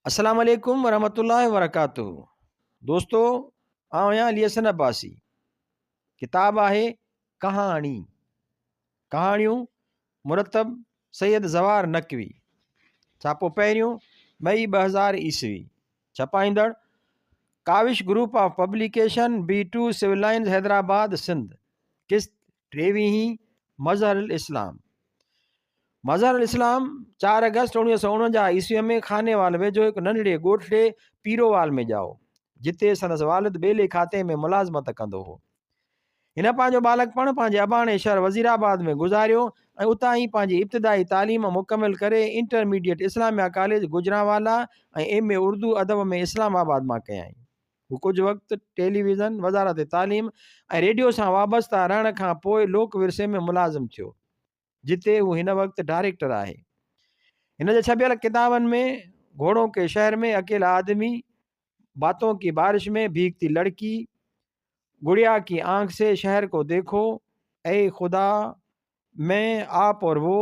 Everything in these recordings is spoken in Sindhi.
السلام عليڪم ورحمة الله وبرڪاته دوستو آئون آهيان علي حسن عباسي ڪتاب آهي ڪهاڻي ڪهاڻيون مرتب سيد زوار نقوي ڇاپو پهريون مئي 2000 عيسوي ڇپائيندڙ Kawish group of publication B two civil lines Hyderabad Sindh قسط ٽيويهين مظهر الاسلام مظهر الاسلام چار آگسٽ 1949 عيسويء ۾ خانيوال ويجهو هڪ ننڍڙي ڳوٺڙي پيرووال ۾ ڄائو، جتي سندس والد ٻيلي کاتي ۾ ملازمت ڪندو هو. هن پنهنجو ٻالڪپڻ پنهنجي اباڻي شهر وزيرآباد ۾ گذاريو ۽ اتان ئي پنهنجي ابتدائي تعليم مڪمل ڪري intermediate Islamia college Gujranwala ۽ M A Urdu ادب ۾ اسلام آباد مان ڪيائين. هو ڪجهه وقت ٽيليويزن، وزارت تعليم ۽ ريڊيو سان وابسته رهڻ کان پوء لوڪ ورثي ۾ ملازم ٿيو. جتي هو هن وقت ڊائريڪٽر آهي. هن جي ڇپيل ڪتابن ۾ گهوڙون ڪي شهر ۾ اڪيلا آدمي، باتون ڪي بارش ۾ ڀيگتي لڙڪي، گڙيا ڪي آنک سي شهر ڪو ديکو، اي خدا، مين، آپ اور وو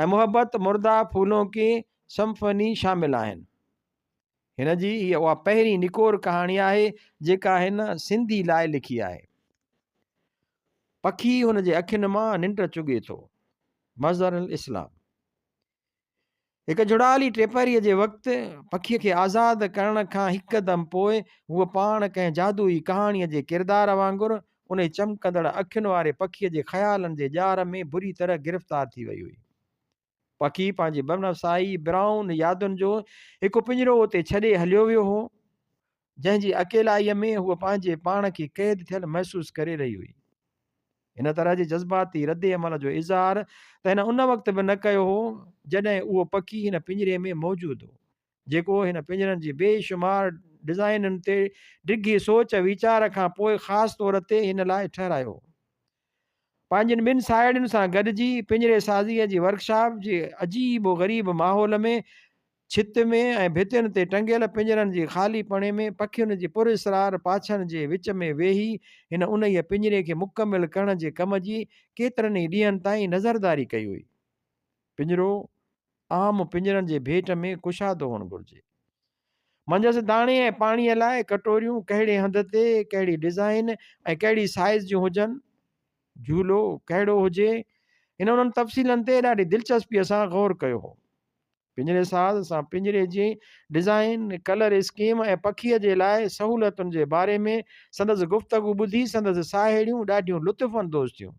۽ محبت مرده ڦولون ڪي سمفني شامل آهن. هن جي هيء اها پهرين نڪور ڪهاڻي آهي جيڪا هن سنڌي لاء لکي آهي. پکي هن جي اکين مان ننڊ چڳي ٿو. مظهر الاسلام. هڪ جھڙالي ٽيپهريء جي وقت پکيء کي آزاد ڪرڻ کان هڪدم پوء هوء پاڻ ڪنهن جادوئي ڪهاڻيء جي ڪردار وانگر انهي چمڪندڙ اکين واري پکيء جي خيالن جي ڄار ۾ بري طرح گرفتار ٿي وئي هئي. پکي پنهنجي بنفسائي برائون يادن جو هڪ پڃرو اتي ڇڏي هليو ويو هو، جنهن جي اڪيلائيء ۾ هوء پنهنجي پاڻ کي قيد ٿيل محسوس ڪري رهي هئي. هن طرح جي جذباتي رد عمل جو اظهار ته هن ان وقت به نه ڪيو هو، جڏهن اهو پکي هن پڃري ۾ موجود هو، جيڪو هن پڃرن جي بي شمار ڊزائينن تي ڊگهي سوچ ويچار کان پوء خاص طور تي هن لاء ٺهرايو هو. پنهنجين ٻن ساهيڙين سان گڏجي پڃري سازيء جي ورڪشاپ جي عجيب و غريب ماحول ۾ ڇت ۾ ۽ ڀتين تي ٽنگيل پڃرن جي خالي پڻي ۾ پکين جي پراسرار پاڇن جي وچ ۾ ويهي هن انهيء پڃري کي مڪمل ڪرڻ جي ڪم جي ڪيترن ئي ڏينهن تائين نظرداري ڪئي هئي. پڃرو عام پڃرن جي ڀيٽ ۾ ڪشادو هئڻ گهرجي. منجهس داڻي ۽ پاڻيء لاء ڪٽوريون ڪهڙي هنڌ تي، ڪهڙي ڊزائين ۽ ڪهڙي سائيز جون هجن، جهولو ڪهڙو هجي، هن انهن تفصيلن تي ڏاڍي دلچسپيء سان غور ڪيو هو. پڃري ساز سان پڃري جي ڊزائين، ڪلر اسڪيم ۽ پکيء جي لاء سهولتن جي باري ۾ سندس گفتگو ٻڌي سندس ساهيڙيون ڏاڍيون لطف اندوز ٿيون.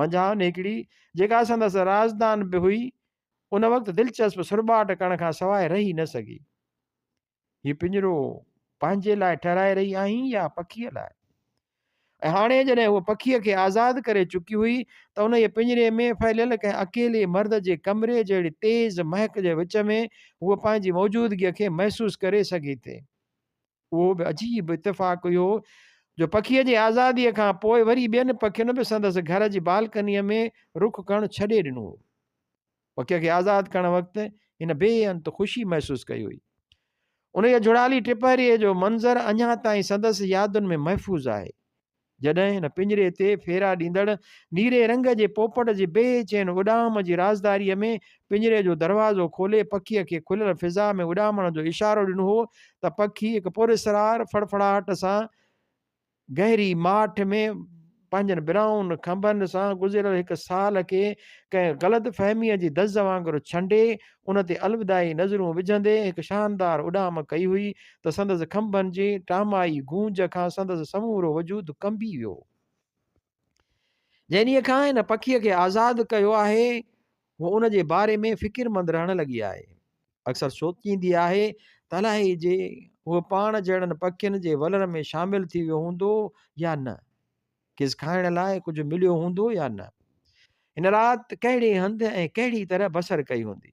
منجهائن هڪڙي، جيڪا سندس رازدان به هئي، ان وقت دلچسپ سرٻاٽ ڪرڻ کان سواء رهي نه سگهي. هي پڃرو پنهنجي لاء ٺهرائي رهي آهين يا پکيء لاء؟ ۽ هاڻي جڏهن هوء پکيء کي آزاد ڪري چڪي هئي ته انهيء پڃري ۾ ڦهليل ڪنهن اڪيلي مرد جي ڪمري جهڙي تيز مهڪ جي وچ ۾ هوء پنهنجي موجودگيء کي محسوس ڪري سگهي ٿي. اهو به عجيب اتفاق هيو جو پکيء جي آزاديء کان پوء وري ٻين پکين به سندس گهر جي بالڪنيء ۾ رخ ڪرڻ ڇڏي ڏنو هو. پکيء کي آزاد ڪرڻ وقت هن بي انت خوشي محسوس ڪئي هئي. انهيء جهڙالي ٽپهريء جو منظر اڃا تائين سندس يادن ۾ محفوظ آهي. جڏهن هن پڃري تي ڦيرا ڏيندڙ نيري رنگ جي پوپٽ جي بي چين اڏام جي رازداريء ۾ پڃري جو دروازو کولي پکيء کي کليل فضا ۾ اڏامڻ جو اشارو ڏنو هو ته پکي هڪ پراسرار ڦڙڦڙاهٽ سان گهري ماٺ ۾ پنهنجن برائون کنڀن سان گذريل هڪ سال کي ڪنهن غلط فهميء جي دز وانگر ڇنڊي ان تي الوداعي نظرون وجهندي هڪ شاندار اڏام ڪئي هئي ته سندس کنڀن جي ٽامائي گونج کان سندس سمورو وجود ڪنبي ويو. جنهن ڏينهن کان هن پکيء کي آزاد ڪيو آهي، هوء ان جي باري ۾ فڪرمند رهڻ لڳي آهي. اڪثر سوچيندي آهي ته الائي جي هوء پاڻ جهڙن پکين جي ولر ۾ شامل ٿي ويو هوندو يا نه. کيس کائڻ لاء ڪجهه مليو هوندو يا نه؟ هن رات ڪهڙي هنڌ ۽ ڪهڙي طرح بسر ڪئي هوندي؟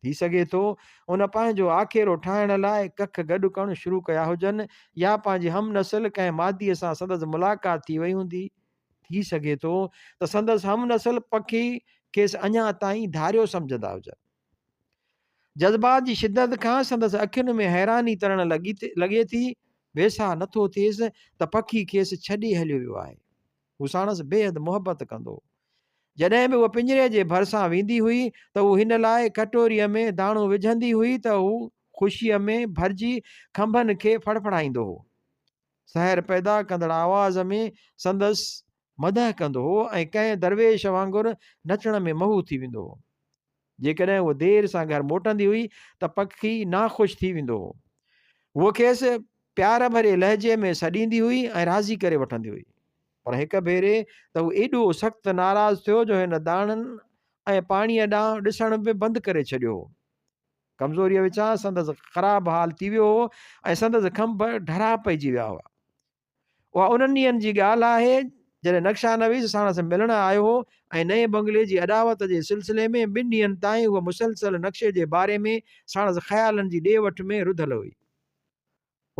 ٿي سگهي ٿو هن پنهنجو آکيرو ٺاهڻ لاء ڪک گڏ ڪرڻ شروع ڪيا هجن يا پنهنجي هم نسل ڪنهن ماديء سان سندس ملاقات ٿي وئي هوندي. ٿي سگهي ٿو ته سندس هم نسل پکي کيس اڃا تائين ڌاريو سمجهندا هجن. جذبات جي شدت کان سندس اکين ۾ حيراني ترڻ لڳي ٿي. ويساهه نٿو ٿئيس ته پکي کيس ڇڏي هليو ويو آهي. هو ساڻس بيحد محبت ڪندو هو. جڏهن به هوء پڃري جي ڀرسان ويندي هئي ته هو هن لاء ڪٽوريء ۾ داڻو وجهندي هئي ته هو خوشيء ۾ ڀرجي کنڀن کي ڦڙڦڙائيندو هو. سحر پيدا ڪندڙ آواز ۾ سندس مدح ڪندو هو ۽ ڪنهن درويش وانگر نچڻ ۾ محو ٿي ويندو هو. جيڪڏهن هوء دير سان گهر موٽندي هئي ته پکي ناخوش ٿي ويندو هو. هوء کيس پيار ڀريي لهجي ۾ سڏيندي هئي ۽ راضي ڪري وٺندي هئي. پر هڪ ڀيري ته هو ايڏو سخت ناراض ٿيو جو هن داڻن ۽ پاڻيء ڏانهن ڏسڻ به بند ڪري ڇڏيو هو. ڪمزوريء وچان سندس خراب حال ٿي ويو هو ۽ سندس کنڀ ڍرا پئجي ويا هئا. اها انهن ڏينهن جي ڳالهه آهي، جڏهن نقشا نويس ساڻس ملڻ آيو هو ۽ نئين بنگلي جي اڏاوت جي سلسلي ۾ ٻن ڏينهن تائين هوء مسلسل نقشي جي باري ۾ ساڻس خيالن جي ڏي وٺ ۾ رڌل هئي.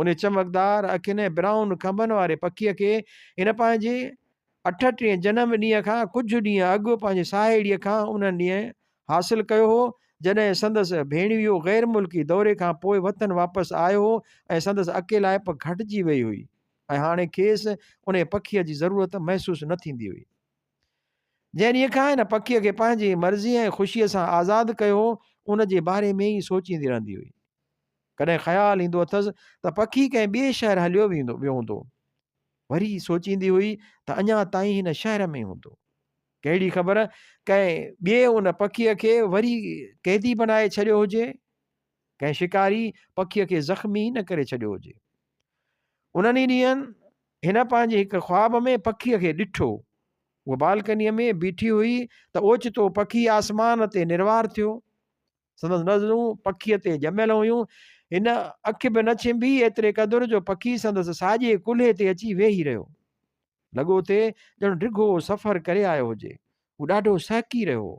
انهي چمڪدار اکين ۽ برائون کنڀن واري پکيء کي هن پنهنجي اٺٽيهين جنم ڏينهن کان ڪجهه ڏينهن اڳ پنهنجي ساهيڙيء کان انهن ڏينهن حاصل ڪيو هو، جڏهن سندس ڀيڻويو غير ملڪي دوري کان پوء وطن واپس آيو هو ۽ سندس اڪيلائپ گهٽجي وئي هئي ۽ هاڻي کيس انهي پکيء جي ضرورت محسوس نه ٿيندي هئي. جنهن ڏينهن کان هن پکيء کي پنهنجي مرضيء ۽ خوشيء سان آزاد ڪيو هو، ان جي باري ۾ ئي سوچيندي رهندي هئي. ڪڏهن خيال ايندو اٿس ته پکي ڪنهن ٻئي شهر هليو ويو هوندو. وري سوچيندي هئي ته اڃا تائين هن شهر ۾ ئي هوندو. ڪهڙي خبر ڪنهن ٻئي ان پکيء کي وري قيدي بنائي ڇڏيو هجي. ڪنهن شڪاري پکيء کي زخمي نه ڪري ڇڏيو هجي. انهن ئي ڏينهن هن پنهنجي هڪ خواب ۾ پکيء کي ڏٺو. هوء بالڪنيء ۾ بيٺي هئي ته اوچتو پکي آسمان تي نروار ٿيو. سندس نظرون پکيء تي ڄميل هيون. هن اک به نه ڇنڀي، ايتري قدر جو پکي سندس ساڄي ڪلهي تي اچي ويهي رهيو. لڳو ٿي ڄڻ ڊگهو سفر ڪري آيو هجي. هو ڏاڍو سهڪي رهيو هو.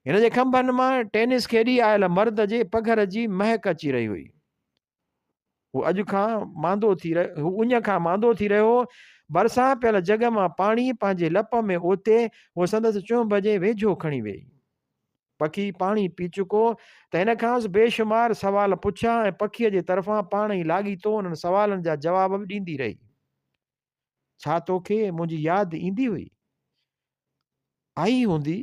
هن جي کنڀن مان ٽينس کيڏي آيل مرد جي پگهر جي مهڪ اچي رهي هئي. هو اڄ کان ماندو ٿي هو اڃ کان ماندو ٿي رهيو هو. ڀرسان پيل جڳ مان پاڻي پنهنجي لپ ۾ اوتي هوء سندس چهنب جي ويجهو کڻي ويئي. پکي پاڻي پي چڪو ته هن کانئس بيشمار سوال پڇيا ۽ پکيء جي طرفان پاڻ ئي لاڳيتو انهن سوالن جا جواب به ڏيندي رهي. ڇا توکي منهنجي ياد ايندي هئي؟ آئي هوندي،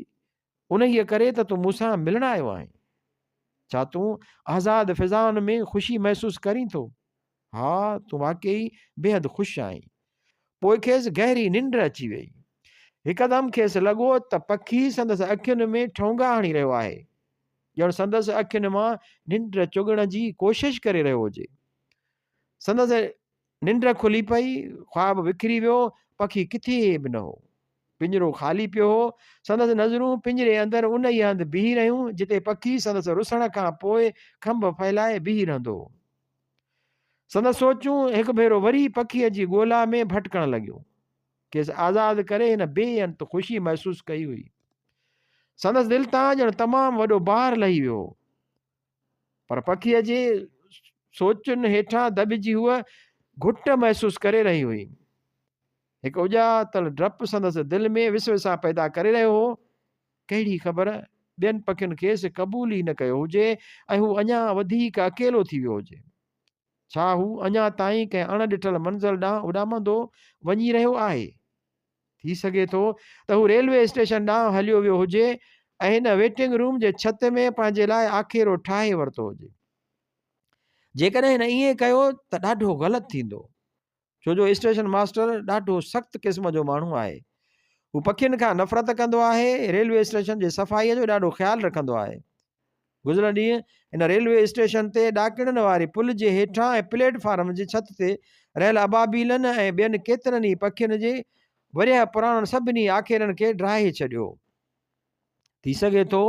انهيء ڪري ته تون مون سان ملڻ آيو آهين. ڇا تون آزاد فضائن ۾ خوشي محسوس ڪرين ٿو؟ ها، تون واقعي بيحد خوش آهين. پوء کيس گهري ننڊ اچي ويئي. هڪدم کيس لڳو ته پکي سندس اکين ۾ ٺونگا هڻي رهيو آهي، ڄڻ سندس اکين مان ننڊ چڳڻ جي ڪوشش ڪري رهيو هجي. سندس ننڊ کلي پئي، خواب وکري ويو، پکي ڪٿي به نه هو. پڃرو خالي پيو هو. سندس نظرون پڃري اندر انهيء هنڌ بيهي رهيون، جتي پکي سندس رسڻ کان پوء کنڀ ڦهلائي بيهي رهندو هو. سندس سوچون هڪ ڀيرو وري پکيء جي ڳولا ۾ ڀٽڪڻ لڳيون. کيس آزاد ڪري هن بي انت خوشي محسوس ڪئي هئي. سندس دل تان ڄڻ تمام وڏو بار لهي ويو هو. پر پکيء جي سوچن هيٺان دٻجي هوء گهٽ محسوس ڪري رهي هئي. هڪ اڄاتل ڊپ سندس دل ۾ وسوسا پيدا ڪري رهيو هو. ڪهڙي خبر ٻين پکين کيس قبول ئي نه ڪيو هجي ۽ هو اڃا وڌيڪ اڪيلو ٿي ويو هجي. ڇا هو اڃا تائين ڪنهن اڻ ڏٺل منزل ڏانهن اڏامندو وڃي رهيو آهي؟ ٿي سگهي ٿو ته هو ريلوي اسٽيشن ڏانهن هليو ويو هجي ۽ هن ويٽنگ روم جي ڇت ۾ پنهنجي لاء آکيرو ٺاهي ورتو هجي. جيڪڏهن هن ائين ڪيو ته ڏاڍو غلط ٿيندو، ڇو جو اسٽيشن ماستر ڏاڍو سخت قسم جو ماڻهو آهي. هو پکين کان نفرت ڪندو آهي، ريلوي اسٽيشن جي صفائيء جو ڏاڍو خيال رکندو آهي. گذريل ڏينهن هن ريلوي اسٽيشن تي ڏاڪڻين واري پل جي هيٺان ۽ پليٽ فارم جي ڇت تي رهيل ابابيلن ۽ ٻين ڪيترن ئي پکين جي ورهيه پراڻن سڀني آکيرن کي ڊاهي ڇڏيو. ٿي سگهي ٿو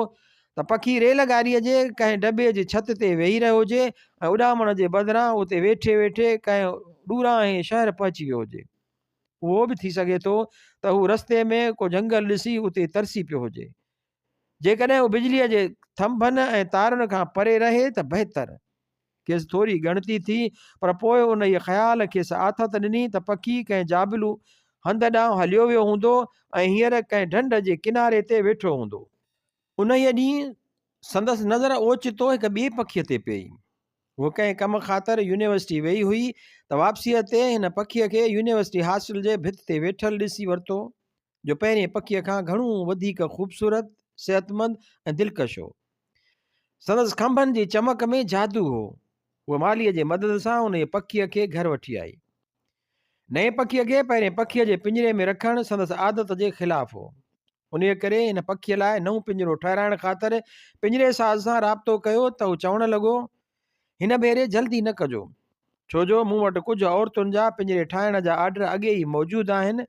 ته پکي ريل گاڏيء جي ڪنهن ڊٻي جي ڇت تي ويهي رهيو هجي ۽ اڏامڻ جي بدران اتي ويٺي ويٺي ڪنهن ڏورانهين شهر پهچي ويو هجي. اهو به ٿي سگهي ٿو ته هو رستي ۾ ڪو جهنگل ڏسي اتي ترسي پيو هجي. جيڪڏهن هو بجليء جي ٿنڀن ۽ تارن کان پري رهي ته بهتر. کيس ٿوري ڳڻتي ٿي، پر پوء انهيء خيال کيس آٿت ڏني ته پکي ڪنهن جابلو هنڌ ڏانهن هليو ويو هوندو ۽ هينئر ڪنهن ڍنڍ جي ڪناري تي ويٺو هوندو. انهيء ڏينهن سندس نظر اوچتو هڪ ٻئي پکيء تي پيئي. هوء ڪنهن ڪم خاطر يونيورسٽي ويئي هئي ته واپسيء تي هن پکيء کي يونيورسٽي هاسٽل جي ڀت تي ويٺل ڏسي ورتو. جو پهرين پکيء کان گهڻو وڌيڪ خوبصورت، صحتمند ۽ دلڪش هو. سندس کنڀن جي چمڪ ۾ جادو هو. هوء مالهيء جي مدد سان انهيء پکيء کي گهر وٺي آئي. نئين پکيء کي پهرين پکيء جي پڃري ۾ رکڻ سندس عادت جي خلاف هو. انهيء ڪري هن پکيء لاء نئون پڃرو ٺهرائڻ خاطر پڃري ساز سان رابطو ڪيو ته هو چوڻ لڳو، هن ڀيري جلدي نه ڪجو، ڇو جو مون وٽ ڪجهه عورتن جا پڃري ٺاهڻ جا آرڊر اڳي ئي موجود آهن.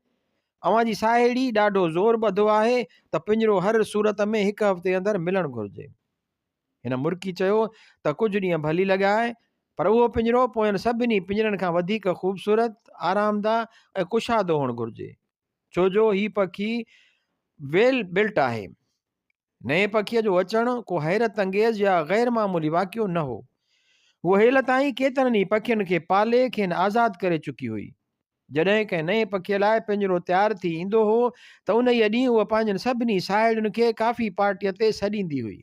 اوهان جي ساهيڙي ڏاڍو زور ٻڌو آهي ته پڃرو هر صورت ۾ هڪ هفتي اندر ملڻ گهرجي. هن مرڪي چيو ته ڪجهه ڏينهن ڀلي لڳاء، پر اهو پڃرو پوين سڀني پڃرن کان وڌيڪ خوبصورت، آرامده ۽ ڪشادو هئڻ گهرجي، ڇو جو هي پکي ويل بلٽ آهي. نئين پکيء جو اچڻ ڪو حيرت انگيز يا غير معمولي واقعو نه هو. هوء هيل تائين ڪيترن ئي پکين کي پالي کين آزاد ڪري چڪي هئي. جڏهن ڪنهن نئين پکيء لاء پڃرو تيار ٿي ايندو هو ته انهيء ڏينهن هوء پنهنجين سڀني ساهيڙين کي ڪافي پارٽيء تي سڏيندي هئي.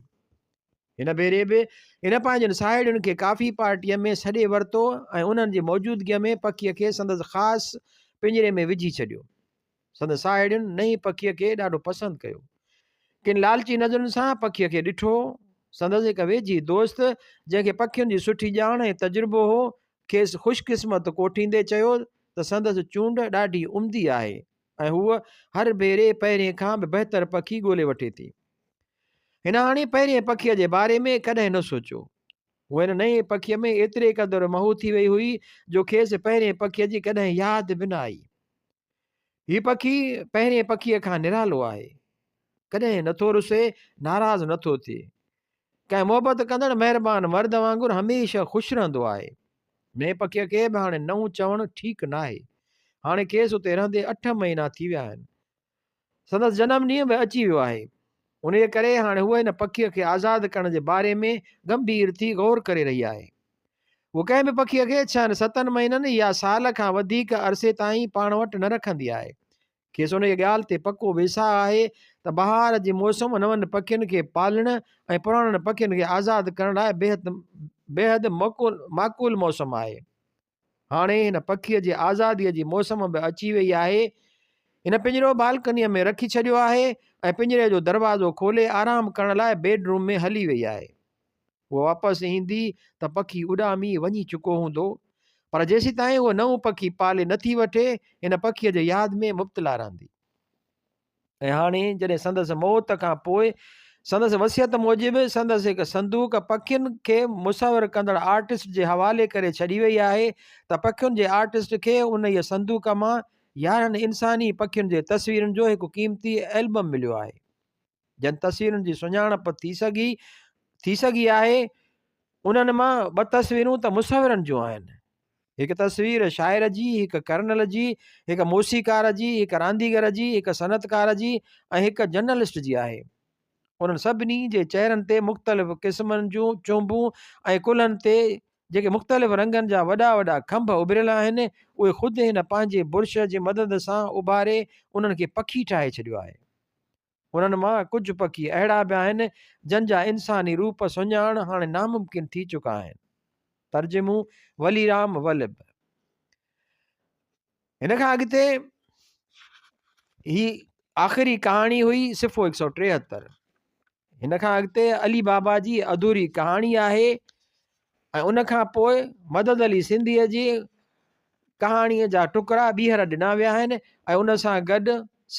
هن ڀيري به هن پنهنجين ساهيڙين کي ڪافي پارٽيء ۾ سڏي ورتو ۽ انهن جي موجودگيء ۾ پکيء کي سندس خاص پڃري ۾ وجهي ڇڏيو. سندس ساهيڙين نئين پکيء کي ڏاڍو پسند ڪيو. ڪن لالچي نظرن سان پکيء کي ڏٺو. سندس هڪ ويجهي دوست، جنهن کي پکين جي سٺي ڄاڻ ۽ تجربو هو، کيس خوش قسمت ڪوٺيندي چيو ته سندس چونڊ ڏاڍي عمدي آهي ۽ هوء هر ڀيري پهرين کان به بهتر پکي ڳولي وٺي ٿي. هن هاڻي پهرين پکيء جي باري ۾ ڪڏهن نه سوچيو. هوء هن نئين پکيء ۾ ايتري قدر محو ٿي وئي هئي جو کيس پهرين پکيء جي ڪڏهن ياد به نه آئي. هي پکي پهرين پکيء کان نرالو آهي. ڪڏهن نٿو رسي، ناراض نٿو ٿئي. ڪنهن محبت ڪندڙ مهربان مرد وانگر هميشه خوش رهندو آهي. نئين پکيء کي به هاڻي نئون چوڻ ٺيڪ ناهي. هاڻي کيس اتي رهندي اٺ مهينا ٿي ويا آهن. سندس جنم ڏينهن به اچي ويو آهي. انهيء ڪري هاڻي هوء هن پکيء کي آزاد ڪرڻ جي باري ۾ گنڀير ٿي غور ڪري رهي آهي. هوء ڪنهن به پکيء کي ڇهن ستن مهينن يا سال کان وڌيڪ عرصي تائين پاڻ وٽ نه رکندي آهي. کيس انهيء ڳالهه تي پڪو ويساهه آهي ته بهار جي موسم نون پکين کي پالڻ ۽ پراڻن پکين کي آزاد ڪرڻ لاء بيحد معقول موسم آهي. هاڻي هن پکيء جي آزاديء جي موسم به اچي ويئي آهي. هن پڃرو بالڪنيء ۾ رکي ڇڏيو آهي ۽ پڃري جو دروازو کولي آرام ڪرڻ لاء بيڊ روم ۾ هلي ويئي آهي. هوء واپس ايندي ته پکي اڏامي وڃي چڪو هوندو. پر جيسيتائين هوء نئون پکي پالي نه ٿي وٺي، هن پکيء جي ياد ۾ مبتلا رهندي. ۽ هاڻي جڏهن سندس موت کان پوء سندس وصيت موجب سندس هڪ صندوق پکين کي مصور ڪندڙ آرٽسٽ جي حوالي ڪري ڇڏي وئي آهي ته پکين جي آرٽسٽ کي انهيء صندوق مان 11 انساني پکين جي تصويرن جو هڪ قيمتي البم مليو آهي. جن تصويرن جي سڃاڻپ ٿي سگهي ٿي سگهي آهي انهن مان ٻه تصويرون ته مصورن جون آهن. هڪ تصوير شاعر جي، هڪ ڪرنل جي، هڪ موسيقار جي، هڪ رانديگر جي، هڪ صنعتڪار جي ۽ هڪ جرنلسٽ جي آهي. انهن سڀني جي چهرن تي مختلف قسمن جون چهنبون ۽ ڪلهن تي جيڪي مختلف رنگن جا وڏا وڏا کنڀ اڀريل آهن، اهي خود هن پنهنجي برش جي مدد سان اڀاري انهن کي پکي ٺاهي ڇڏيو آهي. انهن مان ڪجهه پکي اهڙا به آهن، جن جا انساني روپ سڃاڻڻ هاڻي ناممڪن ٿي چڪا آهن. ترجمو، ولي رام ولڀ. هن کان اڳتي هي آخري ڪهاڻي هئي صفحو 173. هن کان اڳتي علي بابا جي اڌوري ڪهاڻي آهي ۽ ان کان پوء مدد علي سنڌيء جي ڪهاڻيء جا ٽڪرا ٻيهر ڏنا ويا آهن ۽ ان سان گڏ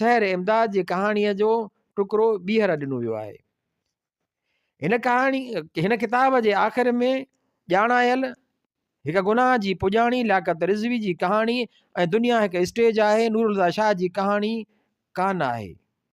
سحر امداد جي ڪهاڻيء جو ٽڪرو ٻيهر ڏنو ويو آهي. هن ڪهاڻي هن ڪتاب جي آخر ۾ ڄاڻايل هڪ گناهه جي پڄاڻي لياقت رضوي جي ڪهاڻي ۽ دنيا هڪ اسٽيج آهي نورالهديٰ شاهه جي ڪهاڻي ڪانه آهي.